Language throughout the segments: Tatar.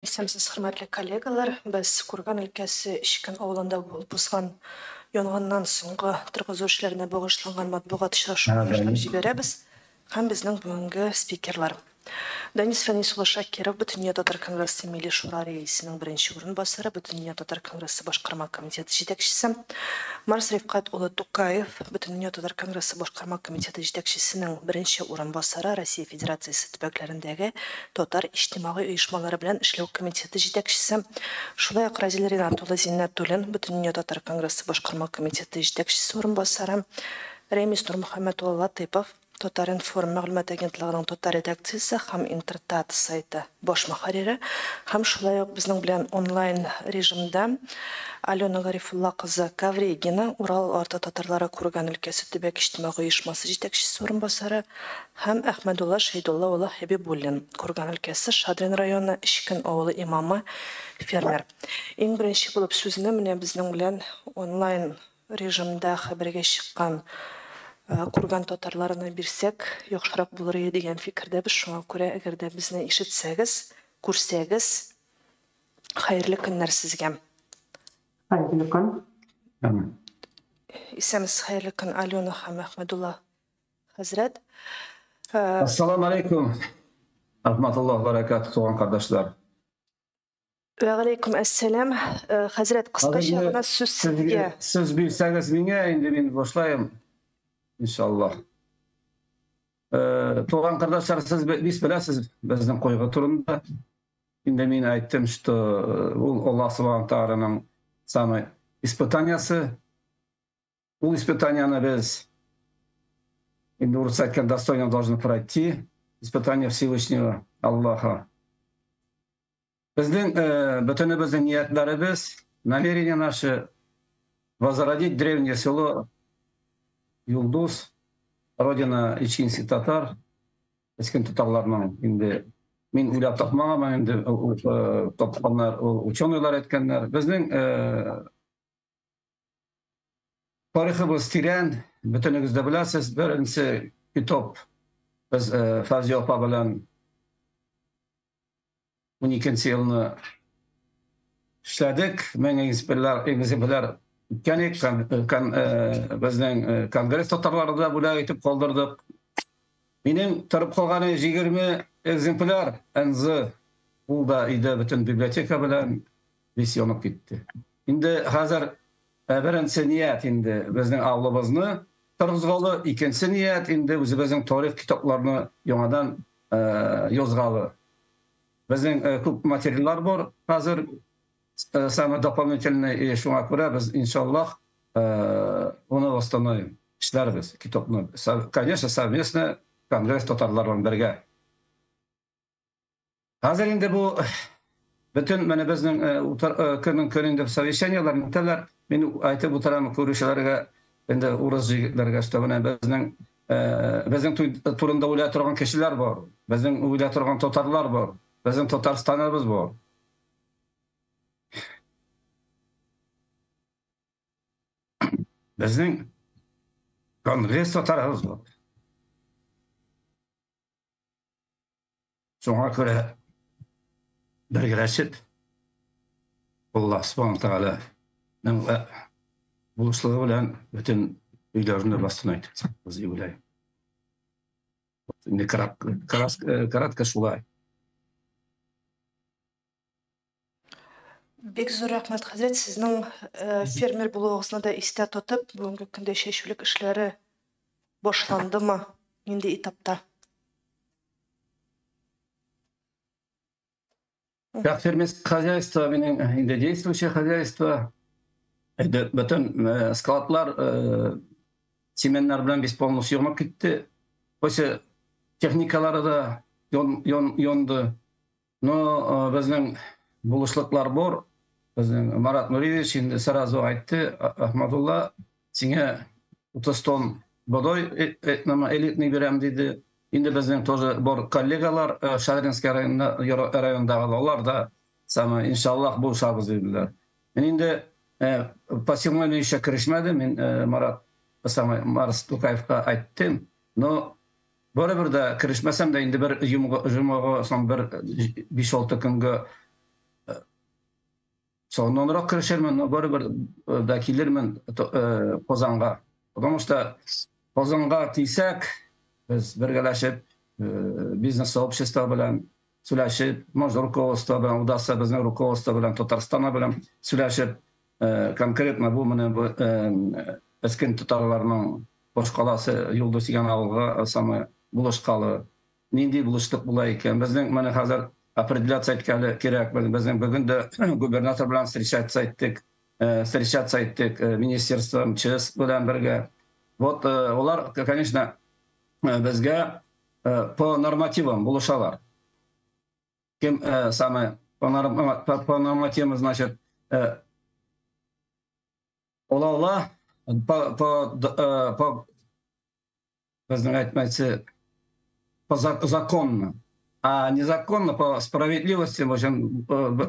Исәнмесез, хөрмәтле коллегалар. Без Курган өлкәсе Эчкен авылында булып узган янгыннан соңгы торгызу эшләренә багышланган матбугат очрашуын башлап җибәрәбез. Һәм безнең бүгенге спикерлар. Данис Фәнис улы Шакиров, Бөтендөнья татар конгрессы Милли шура рәисенең беренче урынбасары, Бөтендөнья татар конгрессы башкарма комитеты җитәкчесе, Марс Рифкать улы Тукаев, Бөтендөнья татар конгрессы башкарма комитеты җитәкчесенең беренче урынбасары, Россия Федерациясе төбәкләрендәге татар иҗтимагый оешмалары белән эшләү комитеты җитәкчесе, шулай ук Разил Ринат улы Зиннәтуллин, Бөтендөнья татар конгрессы башкарма комитеты җитәкчесе урынбасары, Рәмис Нурмөхәммәт улы Латыйпов, Татар-информ мәгълүмат агентлыгының татар редакциясе һәм Интертат сайты баш мөхәррире һәм шулай ук безнең белән онлайн режимда Алена Гарифулла кызы Коврегина, Урал арты татарлары Курган өлкәсе төбәк иҗтимагый оешмасы җитәкчесе урынбасары һәм Әхмәдулла Шәйдулла улы Хәбибуллин, Курган өлкәсе Шадрин районы Эчкен авылы имамы, фермер. Иң беренче булып сүзне менә безнең белән онлайн режимда хәбәргә чыккан Курган татарларына бирсәк, яхшырак булыр иде дигән фикердә без. Шуңа күрә, әгәр дә безне ишетсәгез, күрсәгез, хәерле көннәр сезгә. Хәерле көн. Исәнмесез, хәерле көн, Алена һәм Әхмәдулла хәзрәт. Ассаламу алейкум. Рахматуллаһ баракатуһ, туган кардәшләр. Вәгаләйкүм әссәлам. Хәзрәт, кыскача гына сүз сезгә. Сүз бирсәгез миңа, инде мин башлаем. Иншаллаһ. Туган кардәшләр, сез бик беләсез безнең кайгы турында. Инде мин әйттем, что ул Аллаһ Субхану Тааляның самый испытаниясе. Ул испытанияне без инде урысча әйткән достойно должны пройти. Испытание Всевышнего Аллаха. Безнең бөтенебезнең ниятләребез, намерение наши возродить древнее село Юлдуз, родина ичкинских татар, эчкен татарларның инде мин уйлап тапмаганмын инде, тапканнар, ученыйлар әйткәннәр. Безнең тарихыбыз тирән, бөтенегез дә беләсез. Беренче китап без Фәүзия апа белән 12 елны эшләдек. 1000 экземпляр иткән идек. Безнең конгресс татарлары да бүләк итеп калдырдык. Минем торып калганы 20 экземпляр НЗ. Ул да өйдә бөтен библиотека белән весь янып китте. Инде хәзер беренче ният инде безнең авылыбызны торгызгалы, икенче ният инде үзебезнең тарих китапларны яңадан язгалы. Безнең күп материаллар бар хәзер, самый дополнительный, шуңа күрә без иншаллаһ уны восстановим, эшләрбез китапны. Конечно, совместно конгресс татарлар белән бергә. Хәзер инде бу бөтен менә безнең көннең көн инде совещаниеләр үтәләр. Мин әйтеп утырам күрүчеләргә, инде урыс җегетләргә, что менә безнең турында уйлай торган кешеләр бар, безнең уйлай торган татарлар бар, безнең Татарстаныбыз бар. Безнең конгресс татарыбыз бар. Шуңа күрә бергәләшеп Аллаһ Субхану Тәгаләнең булышлыгы белән бөтен өйләрне восстановить итәбез дип уйлыйм. Инде кратко шулай. Бик зур рәхмәт, хәзрәт, сезнең фермер булуыгызны да истә тотып, бүгенге көндә чәчүлек эшләре башландымы? Нинди этапта? Как фермерское хозяйство, минем инде действующее хозяйство. Инде бөтен складлар семеннар белән без полностью янып китте. После техникалары да янды. Но безнең булышлыклар бар. Безнең Марат Нуриевич инде сразу әйтте, Ахмадулла, сиңа 30 тонн бодай элитный бирәм диде. Инде безнең тоже бар коллегалар Шадринский районындагы, алар да самое, иншаллах, булышабыз диделәр. Мин инде посевной еще керешмәдем, мин Марат самое Марс Тукаевка әйттем, но барыбер дә керешмәсәм дә инде бер җомгага соң бер 5-6 көнгә Соңыннанрак керешермен, но барыбер да килермен Казанга. Потому что Казанга килсәк, без бергәләшеп, бизнес сообщество белән сөйләшеп, может, руководство белән, удастся безнең руководство белән, Татарстан белән сөйләшеп, конкретно бу менә бу Эскен татарларының башкаласы Йолдыз дигән авылга самое булышкалы. Нинди булышлык була икән? Безнең менә хәзер определяться иткәле кирәк. Безнең бүген дә губернатор белән встречаться иттек, министерство МЧС белән бергә. Вот алар, конечно, безгә по нормативам булышалар. Кем самое по нормативам, значит, ола по безнең әйтмәсе по законно. А незаконно, по справедливости, в общем,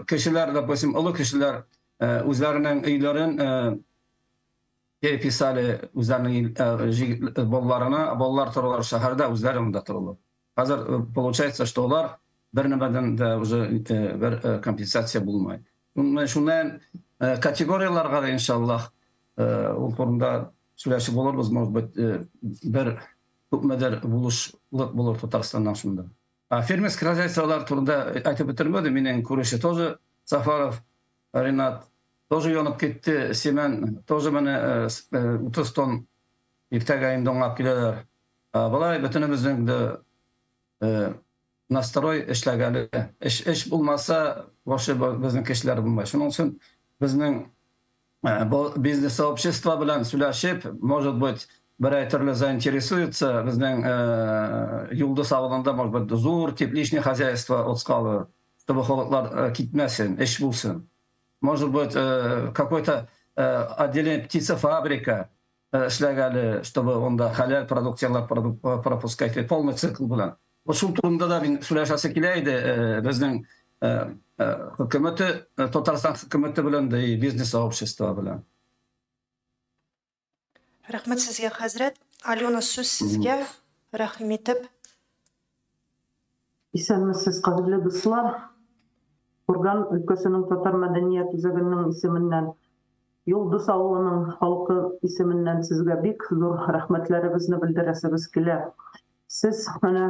кешеләр, допустим, олы кешеләр үзләренең өйләрен переписали үзләренең балаларына, балалар торалар шәһәрдә, үзләре монда торалар. Хәзер получается, что алар бер нәмәдән дә уже бер компенсация булмай. Менә шуннан категорияләргә дә, иншаллаһ, ул турында сөйләшеп булырбыз, может быть, бер күпмедер булышлык булыр Татарстаннан шунда. А фермерский хозяйстволар турында әйтеп бетермәде, минем күрше тоже Сафаров Ринат тоже янып китте, семен тоже менә 30 тонн иртәгә инде аңлап киләләр. Болай бөтенебезнең дә настрой эшләгәле. Эш булмаса, вообще безнең кешеләр булмай. Шуның өчен безнең бизнес сообщество белән сөйләшеп, может быть, берәр төрле заинтересуется безнең Йолдыз авылында, может быть, зур тепличный хозяйство отскалы, чтобы халыклар китмәсен, эш булсын. Может быть, какой-то отделение птицефабрика эшләгәле, чтобы онда хәләл продукциялар пропускать, полный цикл белән. Вот шул турында да мин сөйләшәсе килә иде безнең хөкүмәте, Татарстан хөкүмәте белән дә и бизнес сообщество белән. Рәхмәт сезгә, хәзрәт. Алена, сүз сезгә. Рәхим итеп. Исәнмесез, кадерле дуслар. Курган өлкәсенең татар мәдәният үзәгенең исеменнән, Йолдыз авылының халкы исеменнән сезгә бик зур рәхмәтләребезне белдерәсебез килә. Сез менә,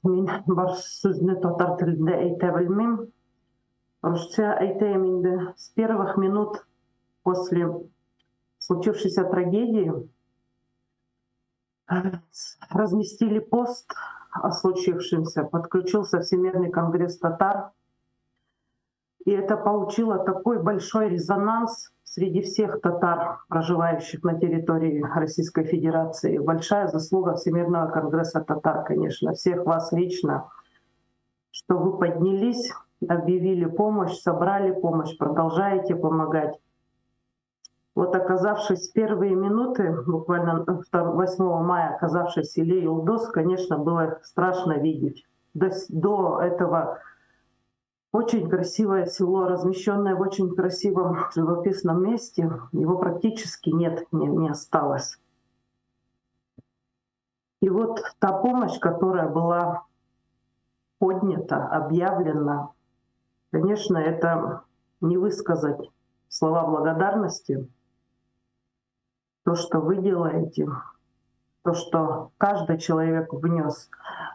мин бар сүзне татар телендә әйтә белмим. Русча әйтәем инде. С первых минут после случившейся трагедии разместили пост о случившемся, подключился Всемирный конгресс татар. И это получило такой большой резонанс среди всех татар, проживающих на территории Российской Федерации. Большая заслуга Всемирного конгресса татар, конечно, всех вас лично, что вы поднялись, объявили помощь, собрали помощь, продолжаете помогать. Вот оказавшись в первые минуты, буквально 8 мая, оказавшись в селе Юлдус, конечно, было страшно видеть. До этого очень красивое село, размещенное в очень красивом живописном месте, его практически нет, не осталось. И вот та помощь, которая была поднята, объявлена, конечно, это не высказать слова благодарности. То, что вы делаете, то, что каждый человек внес.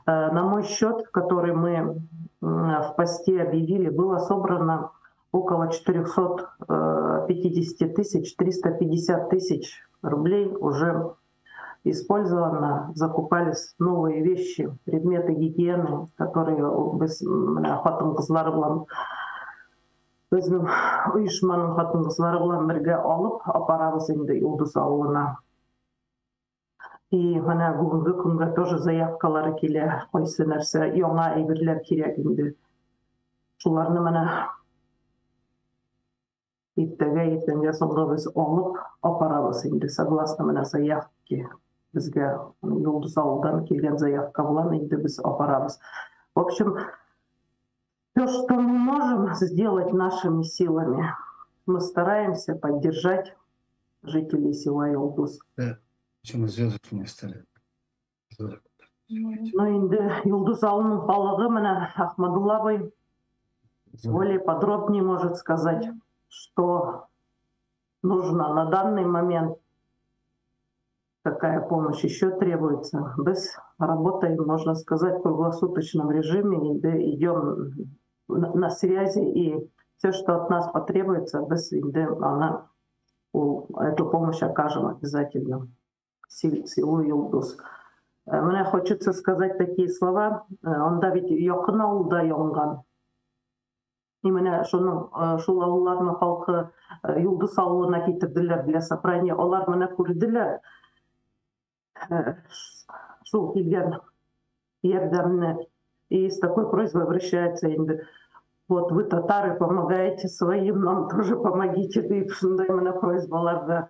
На мой счет, который мы в посте объявили, было собрано около 450 тысяч, 350 тысяч рублей уже использовано, закупались новые вещи, предметы гигиены, которые без менә хатын-кызлар белән, безнең оешманың хатын-кызлары белән бергә алып апарабыз инде Йолдыз авылына. И менә бүгенге көнгә тоже заявкалары килә, кайсы нәрсә, яңа әйберләр кирәк инде. Шуларны менә иртәгә, иртәнгә соңга без алып апарабыз инде, согласно менә заявке. Безгә Йолдыз авылдан килгән заявка белән инде без апарабыз. В общем, все, что мы можем сделать нашими силами, мы стараемся поддержать жителей села Йолдыз. Да. Почему звездочку не стали? Ну, инде Йолдыз авылының халыгы менә Ахмадулла абый. Более подробнее может сказать, что нужно на данный момент, какая помощь еще требуется. Без работаем, можно сказать, в круглосуточном режиме, идем на связи, и все, что от нас потребуется, без она эту помощь окажем обязательно. Селу Йолдыз. Мне хочется сказать такие слова. Анда ведь якын авылда янган. И менә шуның шул авылларның халкы Йолдыз авылына китерделәр для собрания. Алар менә күрделәр шул килгән ярдәмне. И с такой просьбой обращаются инде. Вот вы, татары, помогаете своим, нам тоже помогите дип шундай менә просьбалар да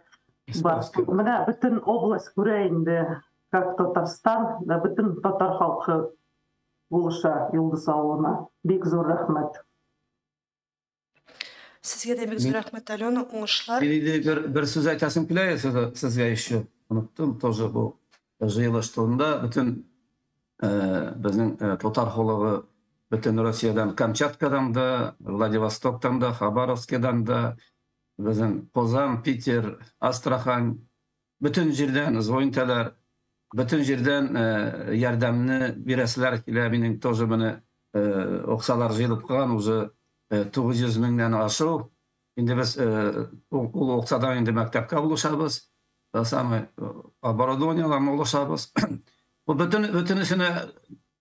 бар. Менә бөтен область күрә инде, как Татарстан, да бөтен татар халкы булыша Йолдыз авылына. Бик зур рәхмәт. Сезгә дә бик зур рәхмәт, Алена, уңышлар. Мин бер сүз әйтәсем килә сезгә еще. Оныттым тоже бу җыелыш турында. Бөтен безнең татар халыгы бөтен Россиядән, Камчаткадан да, Владивостоктан да, Хабаровскидан да, безнең Казан, Питер, Астрахань, бөтен җирдән звонитәләр, бөтен җирдән ярдәмне бирәселәр килә. Минем тоже менә акчалар җыелып калган уже 900 меңнән ашу. Инде без ул акчадан инде мәктәпкә булышабыз, самый оборудованиеларны булышабыз. Бу бөтенесенә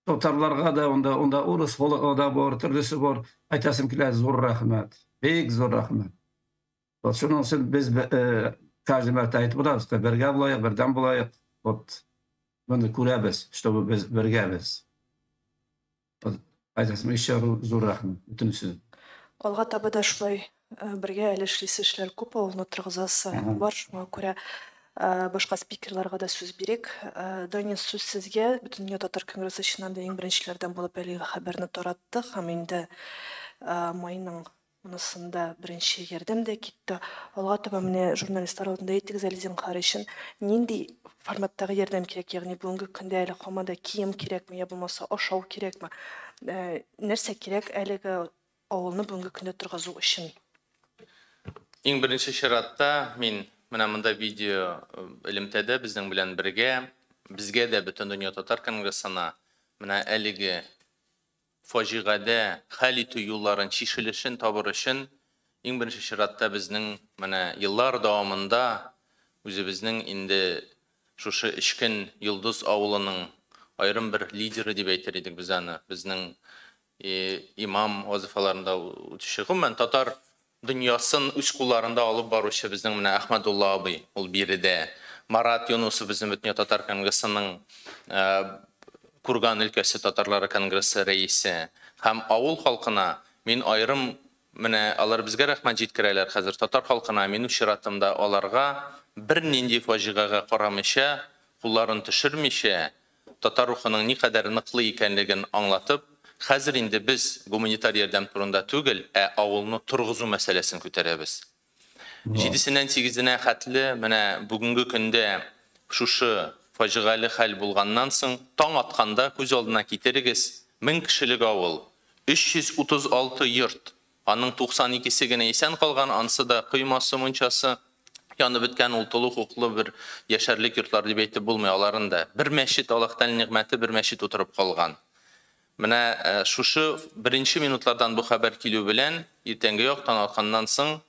татарларга да, онда урыс халыгы да бар, төрлесе бар. Әйтәсем килә, зур рәхмәт, бик зур рәхмәт. Вот шуның өчен без каждый мәртә әйтеп торабыз, бергә булайык, бердәм булайык. Вот моны күрәбез, чтобы без бергәбез. Әйтәсем еще зур рәхмәт бөтенесе. Алга таба да шулай бергә әле эшлисе эшләр күп, авылны торгызасы бар, шуңа күрә башка спикерларга да сүз бирик. Данис, сүз сезгә. Бөтендөнья татар конгрессы чыннан да иң беренчеләрдән булып әлеге хәбәрне таратты һәм инде майның монысында беренче ярдәм дә китте. Алга таба менә журналистлар алдында әйтегез әле, зинһар өчен, нинди форматтагы ярдәм кирәк? Ягъни бүгенге көндә әле һаман да кием кирәкме, я булмаса ашау кирәкме? Нәрсә кирәк әлеге авылны бүгенге көндә торгызу өчен? Иң беренче чиратта мин менә монда видео элемтәдә безнең белән бергә, безгә дә Бөтендөнья татар конгрессына менә әлеге фаҗигадә хәл итү юлларын, чишелешен табыр өчен иң беренче чиратта безнең менә еллар дәвамында үзебезнең инде шушы Эчкен Йолдыз авылының аерым бер лидеры дип әйтер идек без аны. Безнең имам вазифаларында үтүче, гомумән татар дөньясын үз кулларында алып баручы безнең менә Әхмәдулла абый, ул биредә. Марат Юнусов безнең Бөтендөнья татар конгрессының Курган өлкәсе татарлары конгрессы рәисе. Һәм авыл халкына мин аерым менә алар безгә рәхмәт җиткерәләр хәзер татар халкына, мин үз чиратымда аларга бернинди фаҗигагә карамыйча, кулларын төшермичә, татар рухының никадәр ныклы икәнлеген аңлатып, хәзер инде без гуманитар ярдәм турында түгел, ә авылны торгызу мәсьәләсен күтәрәбез. 7-сеннән 8-енә хәтле менә бүгенге көндә шушы фаҗигале хәл булганнан соң таң атканда күз алдына китерегез, 1000 кешелек авыл, 336 йорт, аның 92-се генә исән калган, ансы да коймасы, мунчасы янып беткән, ул тулы хокуклы бер яшәрлек йортлар дип әйтеп булмый аларын да. Бер мәчет, Аллаһ Тәгалә нигъмәте, бер мәчет утырып калган. Менә шушы беренче минутлардан бу хәбәр килү белән иртәнге яктан атканнан соң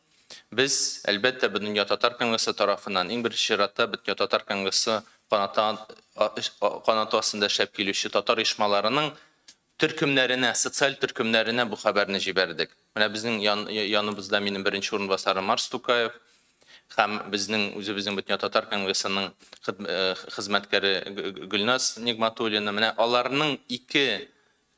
без әлбәттә Бөтендөнья татар конгрессы тарафыннан иң беренче чиратта Бөтендөнья татар конгрессы канаты астында эшләп килүче татар оешмаларының төркемнәренә, социаль төркемнәренә бу хәбәрне җибәрдек. Менә безнең яныбызда минем беренче урынбасарым Марс Тукаев һәм безнең үзебезнең Бөтендөнья татар конгрессының хезмәткәре Гөлназ Нигматуллина. Менә аларның ике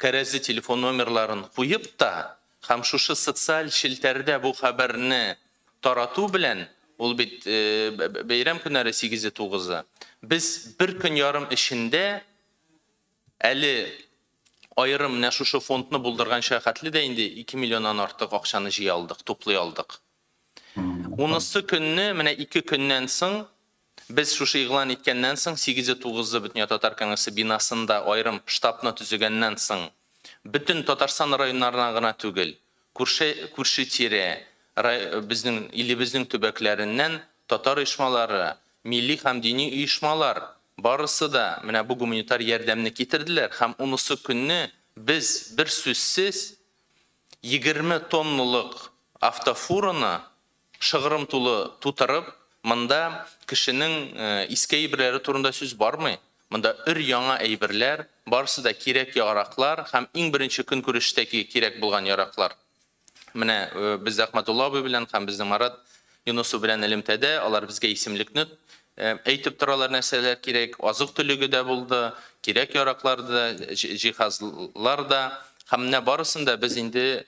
кәрәзле телефон номерларын куеп та һәм шушы социаль челтәрдә бу хәбәрне тарату белән, ул бит бәйрәм көннәре 8-9-ы, без бер көн ярым эчендә әле аерым менә шушы фондны булдырганча хәтле дә инде 2 миллионнан артык акчаны җыя алдык, туплый алдык. 10-сы көнне, менә 2 көннән соң, без шушы игълан иткәннән соң, 8-9-ы Бөтендөнья татар конгрессы бинасында аерым штабны төзегәннән соң, бөтен Татарстан районнарына гына түгел, Күрше тирә безнең илебезнең төбәкләреннән татар оешмалары, милли һәм дини оешмалар барысы да менә бу гуманитар ярдәмне китерделәр һәм унысы көнне без бер сүзсез 20 тонналык автофураны шыгрым тулы тутырып, монда кешенең иске әйберләре турында сүз бармый. Монда өр яңа әйберләр, барысы да кирәк яраклар һәм иң беренче көнкүрештәге кирәк булган яраклар. Менә без Әхмәдулла абый белән һәм безнең Марат Юнусов белән элемтәдә, алар безгә исемлекне әйтеп торалар, нәрсәләр кирәк, азык-төлеге дә булды, кирәк яраклар да, җиһазлар да. Һәм менә барысын да без инде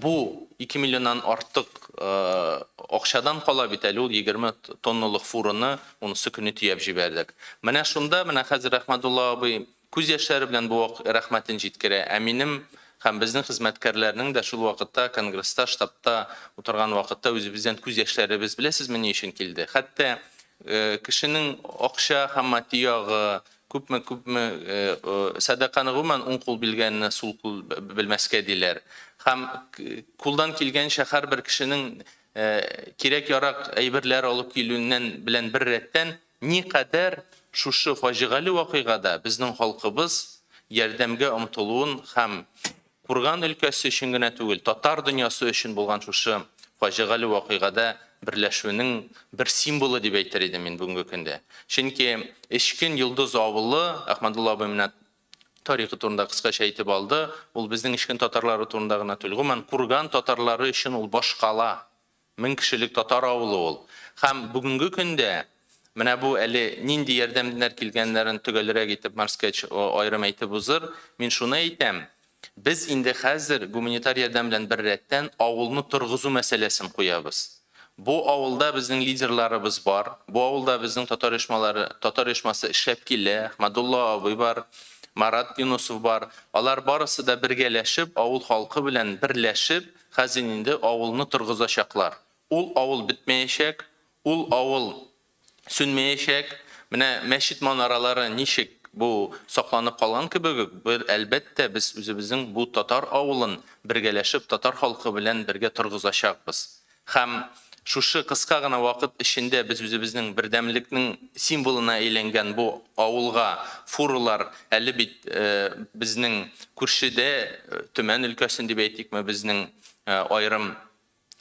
бу 2 миллионнан артык акчадан кала бит әле ул 20 тонналык фураны унысы көне төяп җибәрдек. Менә шунда менә хәзер Әхмәдулла абый күз яшьләре белән бу рәхмәтен җиткерә. Ә минем һәм безнең хезмәткәрләрнең дә шул вакытта конгресста, штабта утырган вакытта үзебездән күз яшьләребез беләсезме ни өчен килде? Хәтта кешенең акча һәм матди ягы күпме сәдаканы гомумән уң кул белгәнне сул кул белмәскә диләр. Һәм кулдан килгәнчә һәрбер кешенең кирәк ярак әйберләр алып килүеннән белән бер рәттән никадәр шушы фаҗигале вакыйгада безнең халкыбыз ярдәмгә омтылуын һәм Курган өлкәсе өчен генә түгел, татар дөньясы өчен булган шушы фаҗигале вакыйгада берләшүнең бер символы дип әйтер идем мин бүгенге көндә. Чөнки Эчкен Йолдыз авылы, Әхмәдулла абый менә тарихы турында кыскача әйтеп алды, ул безнең Эчкен татарлары турында гына түгел, гомумән Курган татарлары өчен ул башкала, 1000 кешелек татар авылы ул. Һәм бүгенге көндә менә бу әле нинди ярдәмнәр килгәннәрен төгәлрәк итеп Марскач аерым әйтеп узыр, мин шуны әйтәм. Без инде хәзер гуманитар ярдәм белән бер рәттән авылны торгызу мәсьәләсен куябыз. Бу авылда безнең лидерларыбыз бар, бу авылда безнең татар оешмалары, татар оешмасы эшләп килә, Әхмәдулла абый бар, Марат Юнусов бар. Алар барысы да бергәләшеп, авыл халкы белән берләшеп, хәзер инде авылны торгызачаклар. Ул авыл бетмәячәк, ул авыл сүнмәячәк. Менә мәчет манаралары ничек бу сакланып калган кебек, бер әлбәттә без үзебезнең бу татар авылын бергәләшеп, татар халкы белән бергә торгызачакбыз. Һәм шушы кыска гына вакыт эчендә без үзебезнең бердәмлекнең символына әйләнгән бу авылга фуралар әле бит безнең күршедә Төмән өлкәсен дип әйтикме, безнең аерым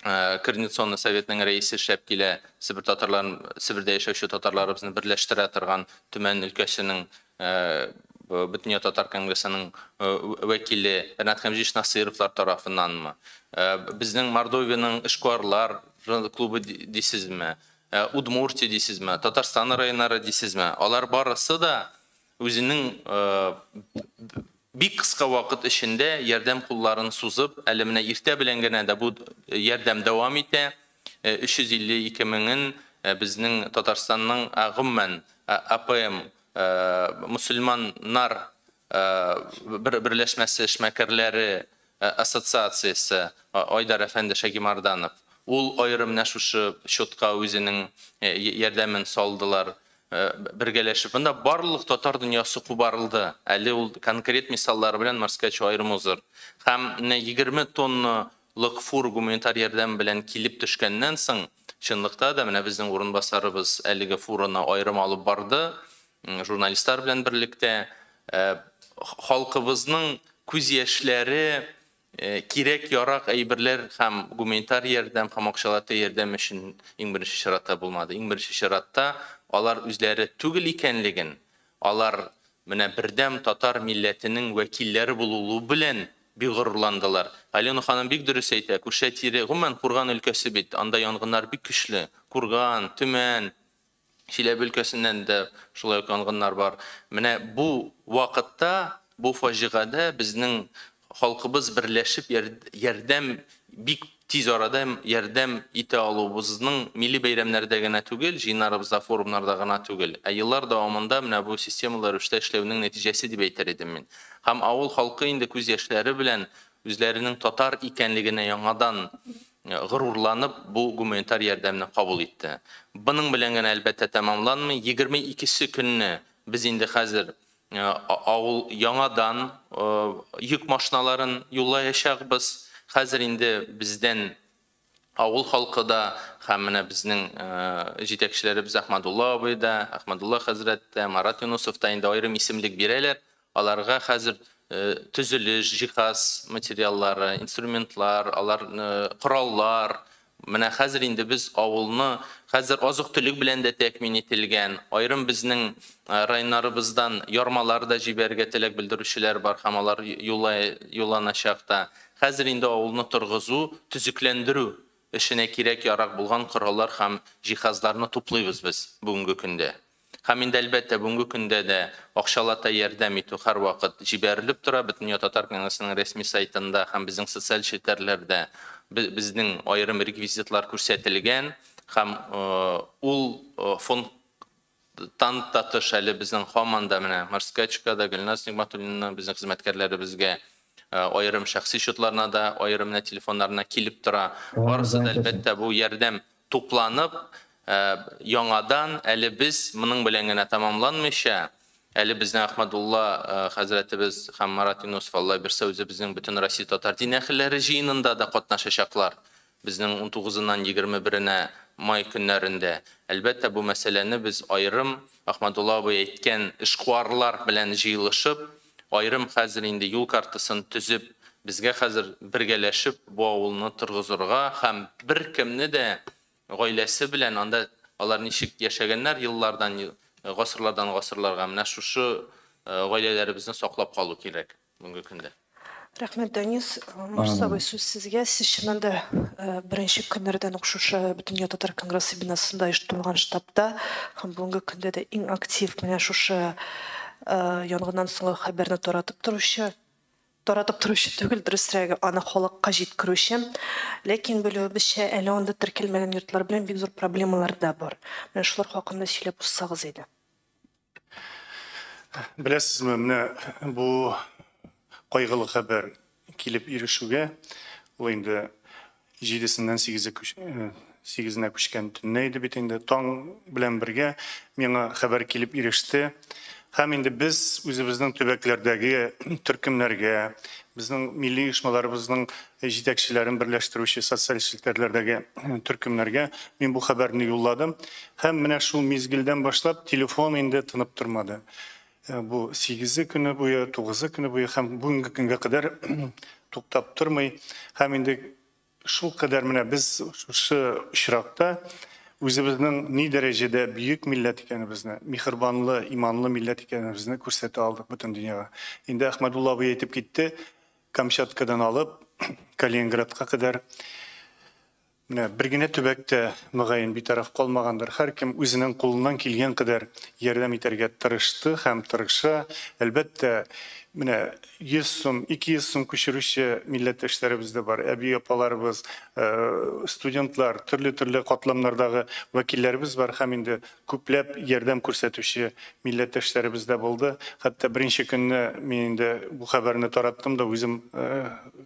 Координационный советның рәисе эшләп килә, Себер татарларын, Себердә яшәүче татарларыбызны берләштерә торган Төмән өлкәсенең Бөтендөнья татар конгрессының вәкиле Ренат Хәмзиевич Насыровлар тарафыннанмы? Безнең Мордовияның эшкуарлар клубы дисезме? Удмуртия дисезме? Татарстан районнары дисезме? Алар барысы да үзенең бик кыска вакыт эчендә ярдәм кулларын сузып, әле менә иртә белән генә дә бу ярдәм дәвам итә. 352 меңен безнең Татарстанның гомумән АПМ мусульманнар берләшмәсе эшмәкәрләре ассоциациясе Айдар әфәнде Шагимарданов. Ул аерым менә шушы счетка үзенең ярдәмен салдылар. Бергәләшеп. Монда барлык татар дөньясы кубарылды. Әле ул конкрет мисаллар белән Марскач аерым узыр. Һәм менә 20 тонналык фур гуманитар ярдәм белән килеп төшкәннән соң, чынлыкта да менә безнең урынбасарыбыз әлеге фураны аерым алып барды, журналистлар белән берлектә. Халкыбызның күз яшьләре кирәк ярак әйберләр һәм гуманитар ярдәм һәм акчалата ярдәм өчен иң беренче чиратта булмады. Иң беренче чиратта алар үзләре түгел икәнлеген, алар менә бердәм татар милләтенең вәкилләре булуы белән бик горурландылар. Алена ханым бик дөрес әйтә, күрше тире, гомумән Курган өлкәсе бит, анда янгыннар бик көчле. Курган, Төмән, Чиләбе өлкәсеннән дә шулай ук янгыннар бар. Менә бу вакытта, бу фаҗигадә безнең халкыбыз берләшеп ярдәм бик тиз арада ярдәм итә алуыбызның милли бәйрәмнәрдә генә түгел, җыеннарыбызда, форумнарда гына түгел, ә еллар дәвамында менә бу системалар эштә эшләүнең нәтиҗәсе дип әйтер идем мин. Һәм авыл халкы инде күз яшьләре белән үзләренең татар икәнлегенә яңадан горурланып бу гуманитар ярдәмне кабул итте. Буның белән генә әлбәттә тәмамланмый. 22 көнне без инде хәзер авыл яңадан йөк машиналарын юллаячакбыз. Хәзер инде бездән авыл халкы да һәм менә безнең җитәкчеләребез Әхмәдулла абый да, Әхмәдулла хәзрәт тә, Марат Юнусов та инде аерым исемлек бирәләр. Аларга хәзер төзелеш, җиһаз материаллары, инструментлар, алар кораллар. Менә хәзер инде без авылны хәзер азык-төлек белән дә тәэмин ителгән. Аерым безнең районнарыбыздан ярмалар да җибәрергә теләк белдерүчеләр бар һәм алар юлланачак та. Хәзер инде авылны торгызу, төзекләндерү эшенә кирәк ярак булган кораллар һәм җиһазларны туплыйбыз без бүгенге көндә. Һәм инде әлбәттә бүгенге көндә дә акчалата ярдәм итү һәрвакыт җибәрелеп тора. Бөтендөнья татар конгрессының рәсми сайтында һәм безнең социаль челтәрләрдә безнең аерым реквизитлар күрсәтелгән һәм ул фондтан та тыш әле безнең һаман да менә Морскачкада Гөлназ Нигматуллина безнең хезмәткәрләребезгә аерым шәхси счетларына да, аерым менә телефоннарына килеп тора. Барысы да әлбәттә бу ярдәм тупланып, яңадан әле без моның белән генә тәмамланмыйча, әле безнең Әхмәдулла хәзрәтебез һәм Марат Юнусов, Алла бирсә, үзе безнең бөтен Россия татар дин әһелләре җыенында да катнашачаклар. Безнең 19-нан 21-нә май көннәрендә. Әлбәттә, бу мәсьәләне без аерым Әхмәдулла абый әйткән эшкуарлар белән җыелышып, аерым хәзер инде юл картасын төзеп, безгә хәзер бергәләшеп бу авылны торгызырга һәм бер кемне дә гаиләсе белән анда алар ничек яшәгәннәр еллардан, гасырлардан гасырларга, менә шушы гаиләләребезне саклап калу кирәк бүгенге көндә. Рәхмәт, Данис. Мурса абый, сүз сезгә. Сез чыннан да беренче көннәрдән үк шушы Бөтендөнья татар конгрессы бинасында оештырылган штабта һәм бүгенге көндә дә иң актив менә шушы янгыннан соңгы хәбәрне таратып торучы түгел, дөресрәге, аны халыкка җиткерүче. Ләкин белүебезчә, әле анда теркәлмәгән йортлар белән бик зур проблемалар да бар. Менә шулар хакында сөйләп узсагыз иде. Беләсезме, менә бу кайгылы хәбәр килеп ирешүгә, ул инде 7-сеннән 8-енә күчкән төнне иде бит инде. Таң белән бергә миңа хәбәр килеп иреште. Һәм инде без үзебезнең төбәкләрдәге төркемнәргә, безнең милли оешмаларыбызның җитәкчеләрен берләштерүче социаль челтәрләрдәге төркемнәргә мин бу хәбәрне юлладым. Һәм менә шул мизгелдән башлап телефон инде тынып тормады. Бу 8-е көне буе, 9-ы көне буе һәм бүгенге көнгә кадәр туктап тормый. Һәм инде шул кадәр менә без шушы очракта үзебезнең ни дәрәҗәдә бөек милләт икәнебезне, миһербанлы, иманлы милләт икәнебезне күрсәтә алдык бөтен дөньяга. Инде Әхмәдулла абый әйтеп китте, Камчаткадан алып Калининградка кадәр менә бер генә төбәктә мөгаен битараф калмагандыр. Һәркем үзенең кулыннан килгән кадәр ярдәм итәргә тырышты һәм тырыша. Әлбәттә, менә 100 сум, 200 сум күчерүче милләттәшләребез дә бар, әби апаларыбыз, студентлар, төрле-төрле катламнардагы вәкилләребез бар һәм инде күпләп ярдәм күрсәтүче милләттәшләребез дә булды. Хәтта беренче көнне мин инде бу хәбәрне тараттым да, үзем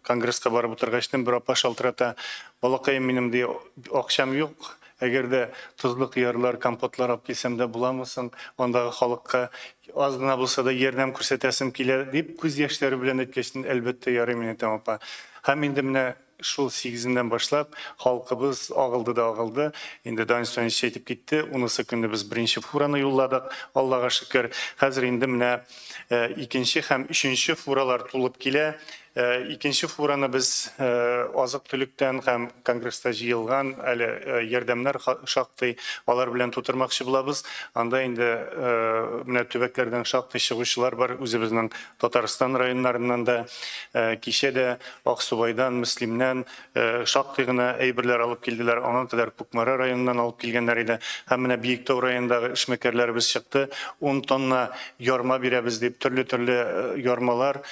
конгресска барып утыргачтан бер апа шалтырата: "Балакаем, минем ди акчам юк, әгәр дә тозлы кыярлар, компотлар алып килсәм дә буламы соң, андагы халыкка аз гына булса да ярдәм күрсәтәсем килә", дип күз яшьләре белән әйткәч, әлбәттә, ярый, мин әйтәм, апа. Һәм инде менә шул 8-ннән башлап халкыбыз агылды да агылды. Инде Данис Данисович әйтеп китте, 10-сы көнне без беренче фураны юлладык, Аллага шөкер. Хәзер инде менә икенче һәм өченче фуралар тулып килә. Икенче фураны без азык-төлектән һәм конгресста җыелган әле ярдәмнәр шактый, алар белән тутырмакчы булабыз. Анда инде менә төбәкләрдән шактый чыгучылар бар, үзебезнең Татарстан районнарыннан да, кичә дә Аксубайдан, Мөслимнән шактый гына әйберләр алып килделәр. Аңа кадәр Кукмара районыннан алып килгәннәр иде. Һәм менә Биектау районындагы эшмәкәрләребез чыкты, 10 тонна ярма бирәбез дип, төрле-төрле ярмалар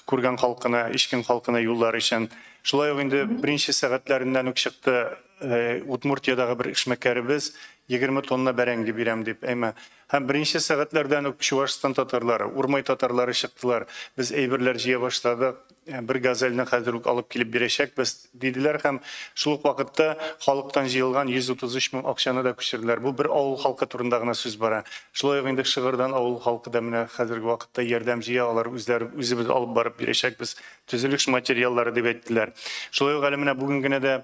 күргән халкына, эчкән халкына юллар өчен. Шулай ук инде беренче сәгатьләреннән үк чыкты Удмуртиядагы бер эшмәкәребез 20 тонна бәрәңге бирәм дип, әйме. Һәм беренче сәгатьләрдән үк Чувашстан татарлары, Урмай татарлары чыктылар. Без әйберләр җыя башладык, бер газельне хәзер үк алып килеп бирәчәкбез, диделәр һәм шул ук вакытта халыктан җыелган 133 мең акчаны да күчерделәр. Бу бер авыл халкы турында гына сүз бара. Шулай ук инде Шыгырдан авыл халкы да менә хәзерге вакытта ярдәм җыя, алар үзләре үзебез алып барып бирәчәкбез. Төзелеш материаллары дип әйттеләр. Шулай ук әле менә бүген генә дә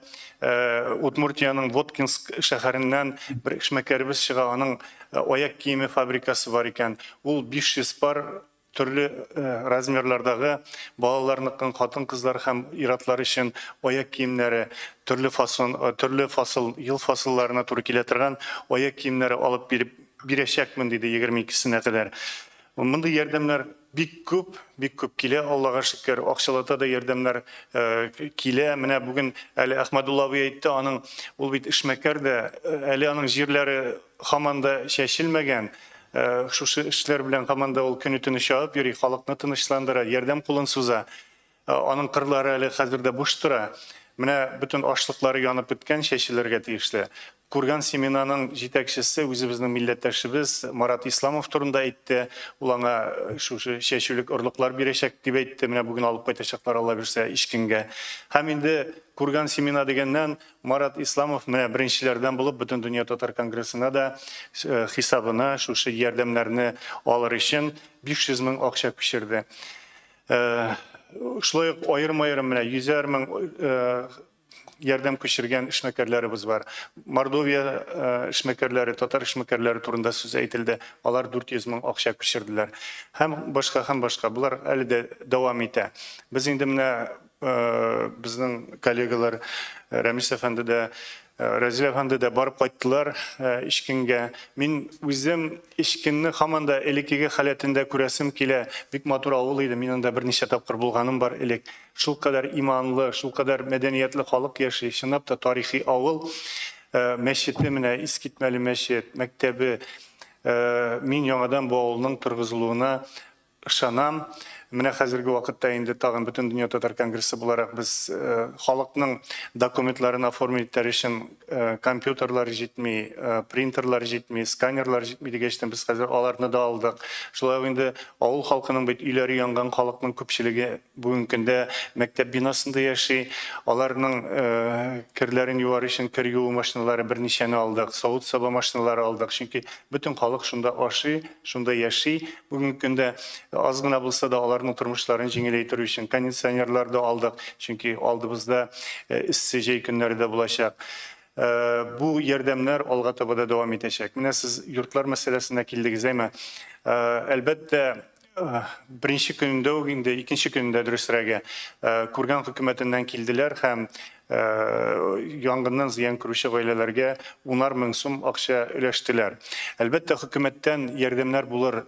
Удмуртиянең Воткинск шәһәреннән бер эшмәкәребез чыга, аның аяк киеме фабрикасы бар икән. Ул 500 пар төрле размерлардагы балаларныкын, хатын-кызлар һәм ир-атлар өчен аяк киемнәре, төрле фасон, төрле фасыл, ел фасылларына туры килә торган аяк киемнәре алып биреп бирәчәкмен диде 22-сенә кадәр. Мондый ярдәмнәр бик күп, бик күп килә, Аллага шөкер, акчалата да ярдәмнәр килә. Менә бүген әле Әхмәдулла абый әйтте, аның ул бит эшмәкәр дә, әле аның җирләре һаман да чәчелмәгән. Шушы эшләр белән һаман да ул көне-төне чабып йөри, халыкны тынычландыра, ярдәм кулын суза. Аның кырлары әле хәзер дә буш тора. Менә бөтен ашлыклары янып беткән, чәчелергә тиешле. Курган семинаның җитәкчесе үзебезнең милләттәшебез Марат Исламов турында әйтте. Ул аңа шушы чәчүлек орлыклар бирәчәк дип әйтте. Менә бүген алып кайтачаклар, Алла бирсә, Ичкенгә. Һәм инде Курган семина дигәннән Марат Исламов менә беренчеләрдән булып Бөтендөнья татар конгрессына да хисабына шушы ярдәмнәрне алыр өчен 500 мең акча күчерде. Шулай ук аерым-аерым менә йөзәр мең ярдәм күчергән эшмәкәрләребез бар. Мордовия эшмәкәрләре, татар эшмәкәрләре турында сүз әйтелде. Алар 400 мең акча күчерделәр. Һәм башка, һәм башка. Болар әле дә дәвам итә. Без инде менә безнең коллегалар Рәмис әфәнде дә, Рәзил әфәнде дә барып кайттылар Ичкенгә. Мин үзем Ичкенне һаман да элеккеге халәтендә күрәсем килә. Бик матур авыл иде. Мин анда берничә тапкыр булганым бар элек. Шулкадәр иманлы, шулкадәр мәдәниятле халык яши. Чынлап та тарихи авыл. Мәчете менә искитмәле мәчет, мәктәбе. Мин яңадан бу авылның торгызылуына ышанам. Менә хәзерге вакытта инде тагын Бөтендөнья татар конгрессы буларак без халыкның документларын оформить итәр өчен компьютерлар җитми, принтерлар җитми, сканерлар җитми дигәчтен без хәзер аларны да алдык. Шулай ук инде авыл халкының бит өйләре янган халыкның күпчелеге бүгенге көндә мәктәп бинасында яши. Аларның керләрен юар өчен кер юу машиналары берничәне алдык, савыт-саба машиналары алдык. Чөнки бөтен халык шунда ашый, шунда яши. Бүгенге көндә аз гына булса да аларның тормышларын җиңеләйтер өчен кондиционерлар да алдык, чөнки алдыбызда эссе җәй көннәре дә булачак. Бу ярдәмнәр алга таба да дәвам итәчәк. Менә сез йортлар мәсьәләсенә килдегез, әйме? Әлбәттә, беренче көнендә үк инде, икенче көнендә дөресрәге, Курган хөкүмәтеннән килделәр һәм янгыннан зыян күрүче гаиләләргә унар мең сум акча өләштеләр. Әлбәттә, хөкүмәттән ярдәмнәр булыр,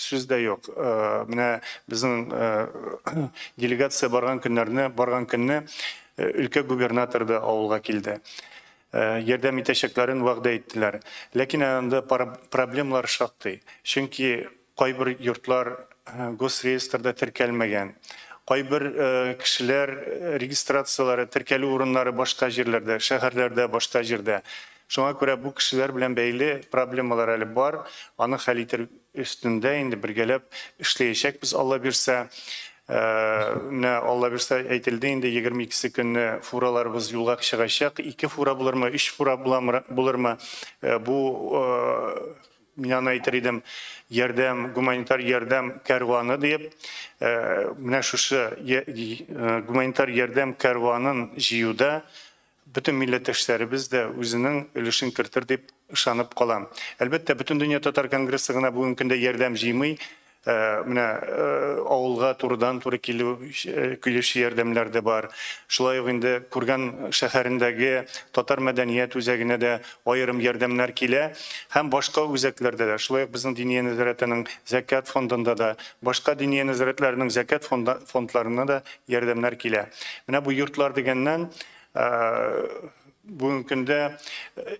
сүз дә юк. Менә безнең делегация барган көннәрне, барган көнне өлкә губернаторы да авылга килде. Ярдәм итәчәкләрен вәгъдә иттеләр. Ләкин анда проблемалар шактый. Чөнки кайбер йортлар госреестрда теркәлмәгән. Кайбер кешеләр регистрацияләре, теркәлү урыннары башка җирләрдә, шәһәрләрдә, башка җирдә. Шуңа күрә бу кешеләр белән бәйле проблемалар әле бар. Аны хәл итер өстендә инде бергәләп эшләячәкбез, Алла бирсә. Менә Алла бирсә әйтелде инде 22 көнне фураларыбыз юлга чыгачак. 2 фура булырмы, 3 фура булырмы? Бу мин аны әйтер идем, ярдәм, гуманитар ярдәм кәрваны дип, менә шушы гуманитар ярдәм кәрванын җыюда бөтен милләттәшләребез дә үзенең өлешен кертер дип ышанып калам. Әлбәттә, Бөтендөнья татар конгрессы гына бүгенге көндә ярдәм җыймый. Менә авылга турыдан-туры килүче ярдәмнәр дә бар. Шулай ук инде Курган шәһәрендәге татар мәдәният үзәгенә дә аерым ярдәмнәр килә һәм башка үзәкләрдә дә. Шулай ук безнең Диния нәзарәтенең зәкят фондында да, башка диния нәзарәтләренең зәкят фондларына да ярдәмнәр килә. Менә бу йортлар дигәннән, бүгенге көндә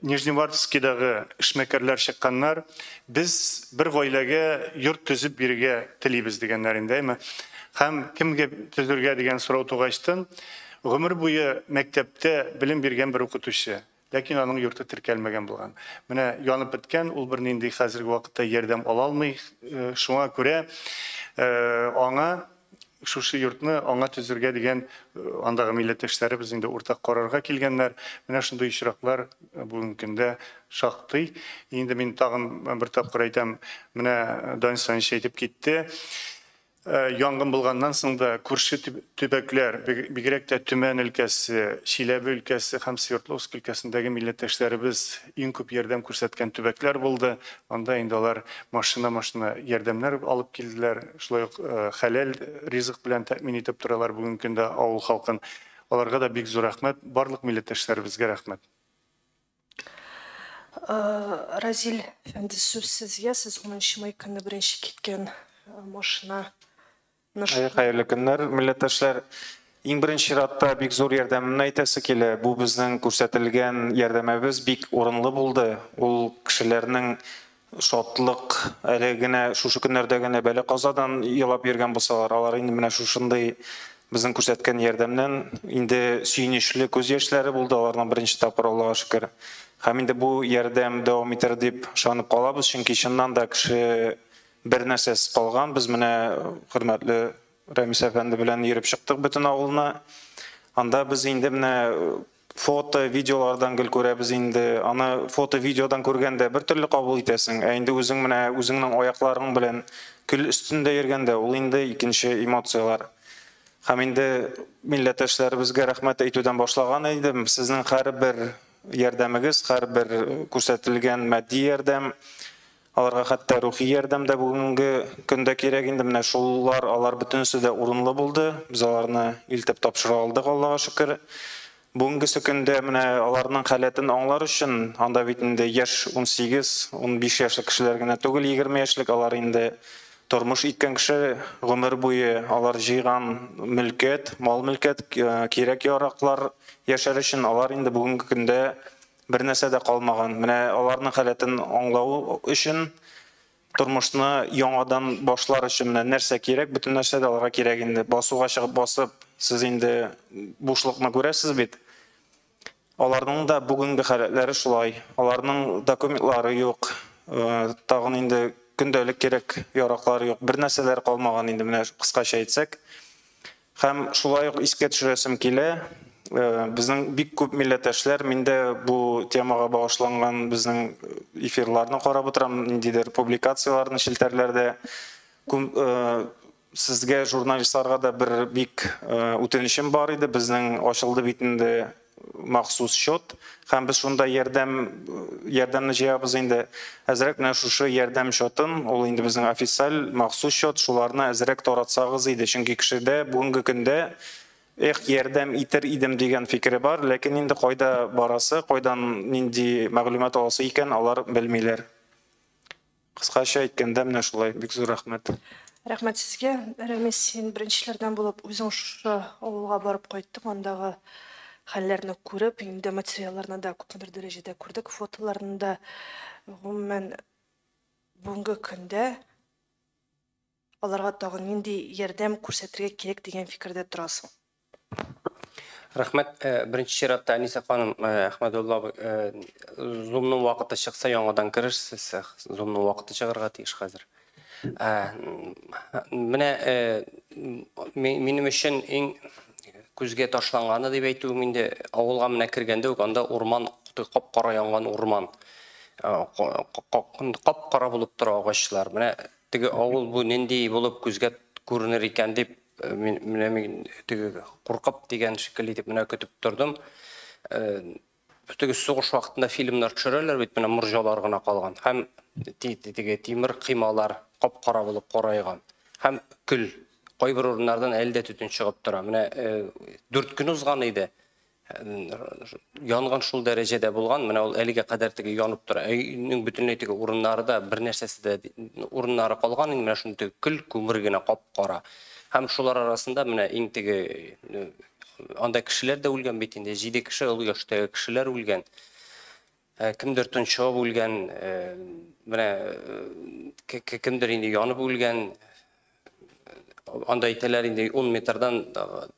Нижневартовскийдагы эшмәкәрләр чыкканнар, без бер гаиләгә йорт төзеп бирергә телибез дигәннәр инде, әйме? Һәм кемгә төзергә дигән сорау тугачтын, гомер буе мәктәптә белем биргән бер укытучы. Ләкин аның йорты теркәлмәгән булган. Менә янып беткән, ул бернинди хәзерге вакытта ярдәм ала алмый. Шуңа күрә аңа шушы йортны аңа төзергә дигән андагы милләттәшләребез инде уртак карарга килгәннәр. Менә шундый очраклар бүгенге көндә шактый. Инде мин тагын бер тапкыр әйтәм, менә Данис Санич әйтеп китте. Янгын булганнан соң да күрше төбәкләр, бигрәк тә Төмән өлкәсе, Чиләбе өлкәсе һәм Свердловск өлкәсендәге милләттәшләребез иң күп ярдәм күрсәткән төбәкләр булды. Анда инде алар машина-машина ярдәмнәр алып килделәр. Шулай ук хәләл ризык белән тәэмин итеп торалар бүгенге көндә авыл халкын. Аларга да бик зур рәхмәт, барлык милләттәшләребезгә рәхмәт. Разил әфәнде, сүз сезгә. Сез 10 май көнне беренче киткән машина. Хәерле көннәр, милләттәшләр. Иң беренче чиратта бик зур ярдәмемне әйтәсе килә. Бу безнең күрсәтелгән ярдәмебез бик урынлы булды. Ул кешеләрнең шатлык, әле генә шушы көннәрдә генә бәла казадан елап йөргән булсалар, алар инде менә шушындый безнең күрсәткән ярдәмнән инде сөенечле күз яшьләре булды аларның беренче тапкыр, Аллага шөкер. Һәм инде бу ярдәм дәвам итәр дип ышанып калабыз, чөнки чыннан да кеше бер нәрсәсез калган. Без менә хөрмәтле Рәмис әфәнде белән йөреп чыктык бөтен авылны. Анда без инде менә фото, видеолардан гел күрәбез инде. Аны фото, видеодан күргәндә бер төрле кабул итәсең, ә инде үзең менә үзеңнең аякларың белән көл өстендә йөргәндә ул инде икенче эмоцияләр. Һәм инде милләттәшләребезгә рәхмәт әйтүдән башлаган идем. Сезнең һәрбер ярдәмегез, һәрбер күрсәтелгән матди ярдәм, аларга хәтта рухи ярдәм дә бүгенге көндә кирәк инде. Менә шулар, алар бөтенесе дә урынлы булды. Без аларны илтеп тапшыра алдык, Аллага шөкер. Бүгенгесе көндә менә аларның халәтен аңлар өчен, анда бит инде яшь 18, 15 яшьлек кешеләр генә түгел, 20 яшьлек, алар инде тормыш иткән кеше, гомер буе алар җыйган мөлкәт, мал мөлкәт, кирәк яраклар яшәр өчен, алар инде бүгенге көндә бер нәрсә дә калмаган. Менә аларның халәтен аңлау өчен, тормышны яңадан башлар өчен менә нәрсә кирәк, бөтен нәрсә дә аларга кирәк инде. Басуга чыгып басып, сез инде бушлыкны күрәсез бит. Аларның да бүгенге халәтләре шулай. Аларның документлары юк. Тагын инде көндәлек кирәк яраклары юк. Бер нәрсәләр калмаган инде, менә кыскача әйтсәк. Һәм шулай ук искә төшерәсем килә. Безнең бик күп милләттәшләр, мин дә бу темага багышланган безнең эфирларны карап утырам, ниндидер публикацияләрне челтәрләрдә. Сезгә, журналистларга да бер бик үтенечем бар иде. Безнең ачылды бит инде махсус счет, һәм без шунда ярдәмне җыябыз инде. Әзрәк менә шушы ярдәм счетын, ул инде безнең официаль махсус счет, шуларны әзрәк таратсагыз иде, чөнки кешедә бүгенге көндә эх, ярдәм итер идем дигән фикере бар, ләкин инде кайда барасы, кайдан нинди мәгълүмат аласы икән, алар белмиләр. Кыскача әйткәндә менә шулай. Бик зур рәхмәт. Рәхмәт сезгә. Рәмис, син беренчеләрдән булып үзең шушы авылга барып кайттың, андагы хәлләрне күреп, инде материалларны да күпмедер дәрәҗәдә күрдек, фотоларны да. Гомумән, бүгенге көндә аларга тагын нинди ярдәм күрсәтергә кирәк дигән фикердә торасың? Рәхмәт. Беренче чиратта Әнисә ханым, Әхмәдулла абый, Zoom-ның вакыты чыкса яңадан керерсез. Zoom-ның вакыты чыгарга тиеш хәзер. Менә минем өчен иң күзгә ташланганы дип әйтүем инде, авылга менә кергәндә үк анда урман, кап-кара янган урман. Кап-кара булып тора агачлар. Менә теге авыл бу нинди булып күзгә күренер икән дип, менә мин теге куркып дигән шикелле итеп менә көтеп тордым. Теге сугыш вакытында фильмнар төшерәләр бит, менә морҗалар гына калган. Һәм теге тимер кыймалар кап-кара булып карайган. Һәм көл. Кайбер урыннардан әле дә төтен чыгып тора. Менә 4 көн узган иде. Янгын шул дәрәҗәдә булган, менә ул әлегә кадәр теге янып тора. Өйнең бөтенләй теге урыннары да, бер нәрсәсе дә урыннары калган инде, менә шундый теге көл, күмер генә кап-кара. Һәм шулар арасында менә иң теге анда кешеләр дә үлгән бит инде, 7 кеше, олы яшьтәге кешеләр үлгән. Кемдер тончыгып үлгән, менә кемдер инде янып үлгән. Анда әйтәләр инде 10 метрдан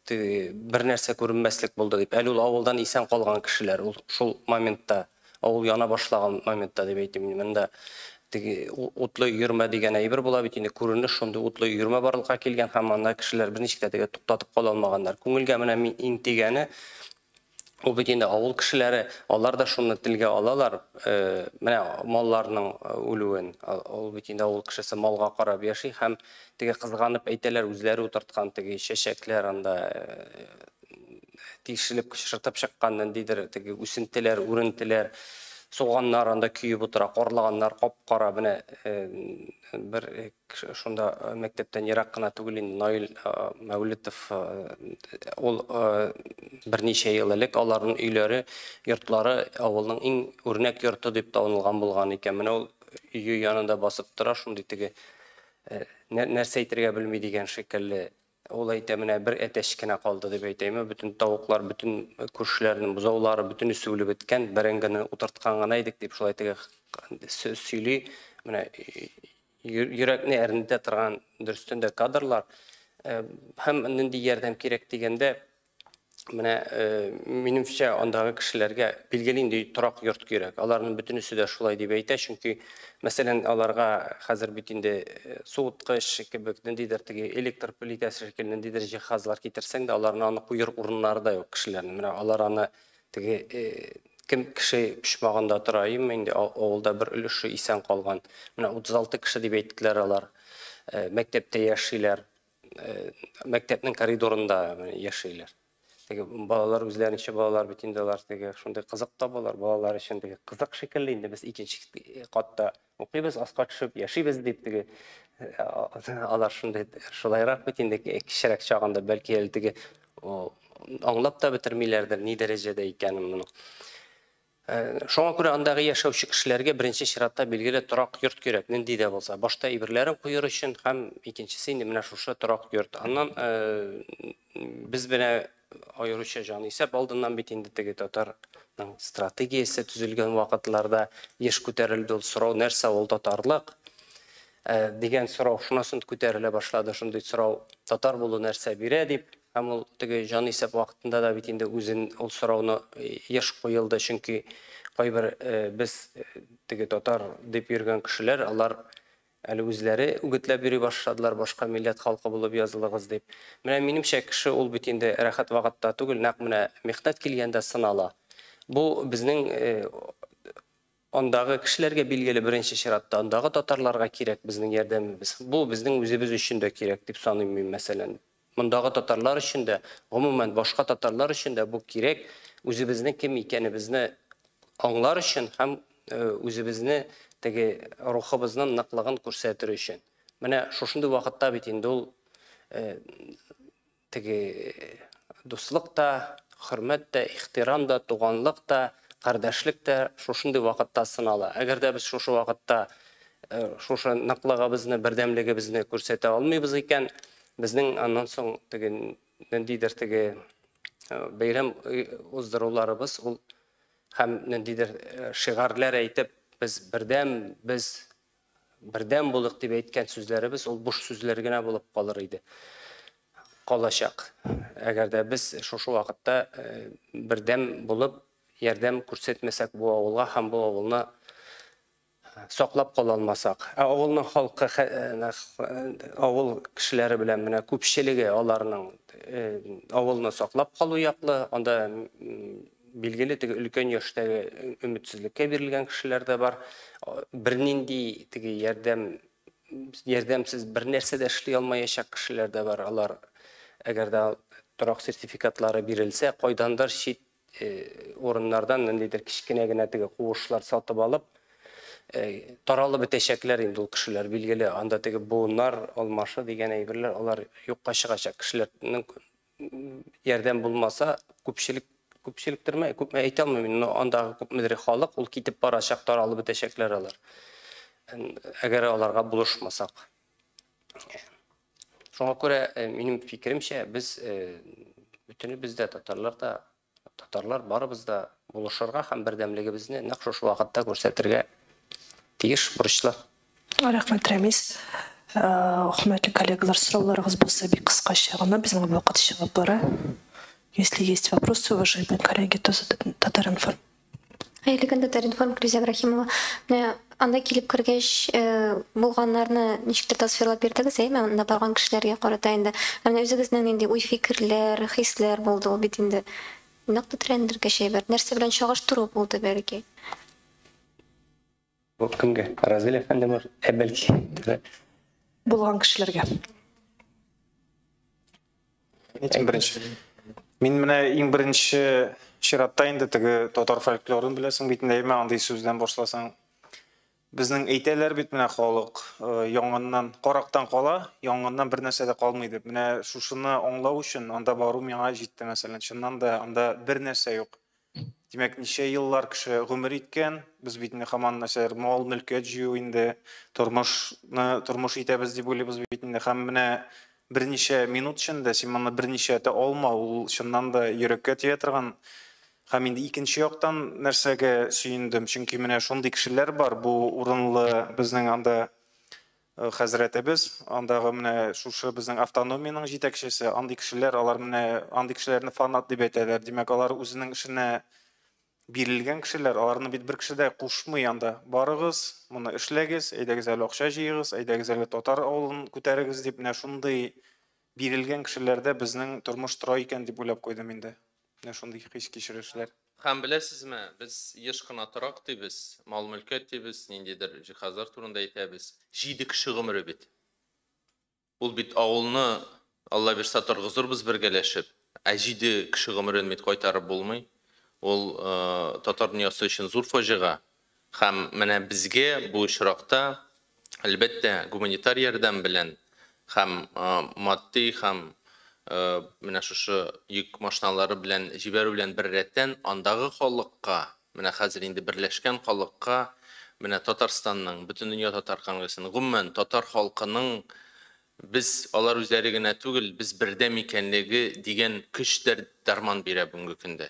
бер нәрсә күренмәслек булды дип. Әле ул авылдан исән калган кешеләр, ул шул моментта, авыл яна башлаган моментта дип әйтим. Монда теге утлы өермә дигән әйбер була бит инде, күренеш шундый утлы өермә барлыкка килгән һәм анда кешеләр берничек тә теге туктатып кала алмаганнар. Күңелгә менә мин иң тигәне, ул бит инде авыл кешеләре, алар да шуны телгә алалар, менә малларның үлүен. Ул бит инде авыл кешесе малга карап яши һәм теге кызганып әйтәләр, үзләре утырткан теге чәчәкләр анда тишелеп, шыртып чыккан ниндидер теге үсентеләр, үрентеләр, суганнар анда көеп утыра, карлыганнар кап-кара. Менә бер шунда мәктәптән ерак кына түгел инде Наил Мәүлетов, ул берничә ел элек аларның өйләре, йортлары авылның иң үрнәк йорты дип танылган булган икән. Менә ул өе янында басып тора, шундый теге нәрсә әйтергә белми дигән шикелле. Ул әйтә, менә бер әтәч кенә калды дип әйтәме, бөтен тавыклар, бөтен күршеләрнең бозаулары бөтенесе үлеп беткән, бәрәңгене утырткан гына идек дип шулай теге сөйли. Менә йөрәкне әрнетә торган дөрестән дә кадрлар. Һәм нинди ярдәм кирәк дигәндә, менә минемчә андагы кешеләргә билгеле инде торак йорт кирәк. Аларның бөтенесе дә шулай дип әйтә, чөнки мәсәлән аларга хәзер бит инде суыткыч кебек ниндидер теге электр плитәсе шикелле ниндидер җиһазлар китерсәң дә, аларны аны куер урыннары да юк кешеләрнең. Менә алар аны теге кем кеше почмагында тора, инде авылда бер өлеше исән калган. Менә 36 кеше дип әйттеләр алар. Мәктәптә яшиләр, мәктәпнең коридорында яшиләр. Теге балалар үзләренчә балалар бит инде алар теге шундый кызык табалар, балалар өчен теге кызык шикелле инде без икенче катта укыйбыз, аска төшеп яшибез дип теге алар шундый шулайрак бит инде кечерәк чагында бәлки әле теге аңлап та бетермиләрдер ни дәрәҗәдә икәнен моның. Шуңа күрә андагы яшәүче кешеләргә беренче чиратта билгеле торак йорт кирәк, нинди дә булса. Башта әйберләрен куер өчен һәм икенчесе инде менә шушы торак йорт. Аннан без менә аеруча җанисәп алдыннан бит инде теге татарның стратегиясе төзелгән вакытларда еш күтәрелде ул сорау, нәрсә ул татарлык дигән сорау. Шуннан күтәрелә башлады шундый сорау, татар булу нәрсә бирә дип. Һәм ул теге җанисәп вакытында да бит инде үзен ул сорауны еш куелды, чөнки кайбер без теге татар дип йөргән кешеләр, алар әле үзләре үгетләп йөри башладылар, башка милләт халкы булып язылыгыз дип. Менә минемчә кеше ул бит инде рәхәт вакытта түгел, нәкъ менә михнәт килгәндә сынала. Бу безнең андагы кешеләргә билгеле беренче чиратта, андагы татарларга кирәк безнең ярдәмебез. Бу безнең үзебез өчен дә кирәк дип саныйм мин, мәсәлән. Мондагы татарлар өчен дә, гомумән башка татарлар өчен дә бу кирәк, үзебезнең кем икәнебезне аңлар өчен һәм үзебезне теге рухыбызның ныклыгын күрсәтер өчен. Менә шушындый вакытта бит инде ул теге дуслык та, хөрмәт тә, ихтирам да, туганлык та, кардәшлек тә шушындый вакытта сынала. Әгәр дә без шушы вакытта шушы ныклыгыбызны, бердәмлегебезне күрсәтә алмыйбыз икән, безнең аннан соң теге ниндидер теге бәйрәм уздыруларыбыз ул һәм ниндидер шигарьләр әйтеп без бердәм, без бердәм булык дип әйткән сүзләребез ул буш сүзләр генә булып калыр иде. Калачак. Әгәр дә без шушы вакытта бердәм булып ярдәм күрсәтмәсәк бу авылга һәм бу авылны саклап кала алмасак. Ә авылның халкы, авыл кешеләре белән менә күпчелеге аларның авылны саклап калу яклы, анда билгеле теге өлкән яшьтәге өметсезлеккә бирелгән кешеләр дә бар. Бернинди теге ярдәмсез бер нәрсә дә эшли алмаячак кешеләр дә бар. Алар әгәр дә торак сертификатлары бирелсә, кайдандыр чит урыннардан ниндидер кечкенә генә теге куышлар сатып алып, таралып бетәчәкләр инде ул кешеләр, билгеле. Анда теге буыннар алмашы дигән әйберләр, алар юкка чыгачак. Кешеләрнең ярдәм булмаса, күпчелектерме, күпме әйтә алмыйм, но андагы күпмедер халык ул китеп барачак, таралып бетәчәкләр алар. Әгәр аларга булышмасак. Шуңа күрә минем фикеремчә, без бөтенебез дә татарлар да, татарлар барыбыз да булышырга һәм бердәмлегебезне нәкъ шушы вакытта күрсәтергә тиеш, бурычлы. Рәхмәт, Рәмис. Хөрмәтле коллегалар, сорауларыгыз булса, бик кыскача гына, безнең вакыт чыгып бара. Если есть вопросы, уважаемые коллеги, то Татар-информ. Хәерле көн, Татар-информ, Криза Ибрахимова. Менә анда килеп кергәч, булганнарны ничектер тасвирлап бирдегез, әйеме? Анда барган кешеләргә карата инде. Ә менә үзегезнең нинди уй-фикерләр, хисләр булды, ул бит инде нык тетрәндергеч әйбер. Нәрсә белән чагыштыру булды бәлки? Бу кемгә? Разил әфәндем, бәлки. Булган кешеләргә. Иң беренче. Мин менә иң беренче чиратта инде теге татар фольклорын беләсең бит инде, әйме, андый сүздән башласаң. Безнең әйтәләр бит менә халык, яңыннан карактан кала, яңыннан бер нәрсә дә калмый дип. Менә шушыны аңлау өчен анда бару миңа җитте, мәсәлән. Чыннан да анда бер нәрсә юк. Димәк, ничә еллар кеше гомер иткән, без бит инде һаман нәрсәләр, мал, мөлкәт җыю инде, тормышны тормыш итәбез дип уйлыйбыз бит инде. Һәм менә берничә минут эчендә син моны берничә әйтә алма, ул чыннан да йөрәккә тия торган. Һәм инде икенче яктан нәрсәгә сөендем, чөнки менә шундый кешеләр бар, бу урынлы безнең анда хәзрәтебез, андагы менә шушы безнең автономиянең җитәкчесе, андый кешеләр, алар менә андый кешеләрне фанат дип әйтәләр. Димәк, алар үзенең эшенә бирелгән кешеләр, аларны бит бер кеше дә кушмый анда. Барыгыз, моны эшләгез, әйдәгез әле акча җыегыз, әйдәгез әле татар авылын күтәрегез дип, менә шундый бирелгән кешеләрдә безнең тормыш тора икән дип уйлап куйдым инде. Менә шундый хис-кичерешләр. Һәм беләсезме, без еш кына торак дибез, мал-мөлкәт дибез, ниндидер җиһазлар турында әйтәбез. 7 кеше гомере бит. Ул бит авылны, Алла бирсә, торгызырбыз бергәләшеп, ә 7 кеше гомерен бит кайтарып булмый. Ул татар дөньясы өчен зур фаҗига. Һәм менә безгә бу очракта, әлбәттә, гуманитар ярдәм белән һәм матди һәм менә шушы йөк машиналары белән җибәрү белән бер рәттән андагы халыкка, менә хәзер инде берләшкән халыкка, менә Татарстанның, бөтен дөнья татар конгрессының, гомумән татар халкының без алар үзләре генә түгел, без бердәм икәнлеге дигән көч дәрман бирә бүгенге көндә.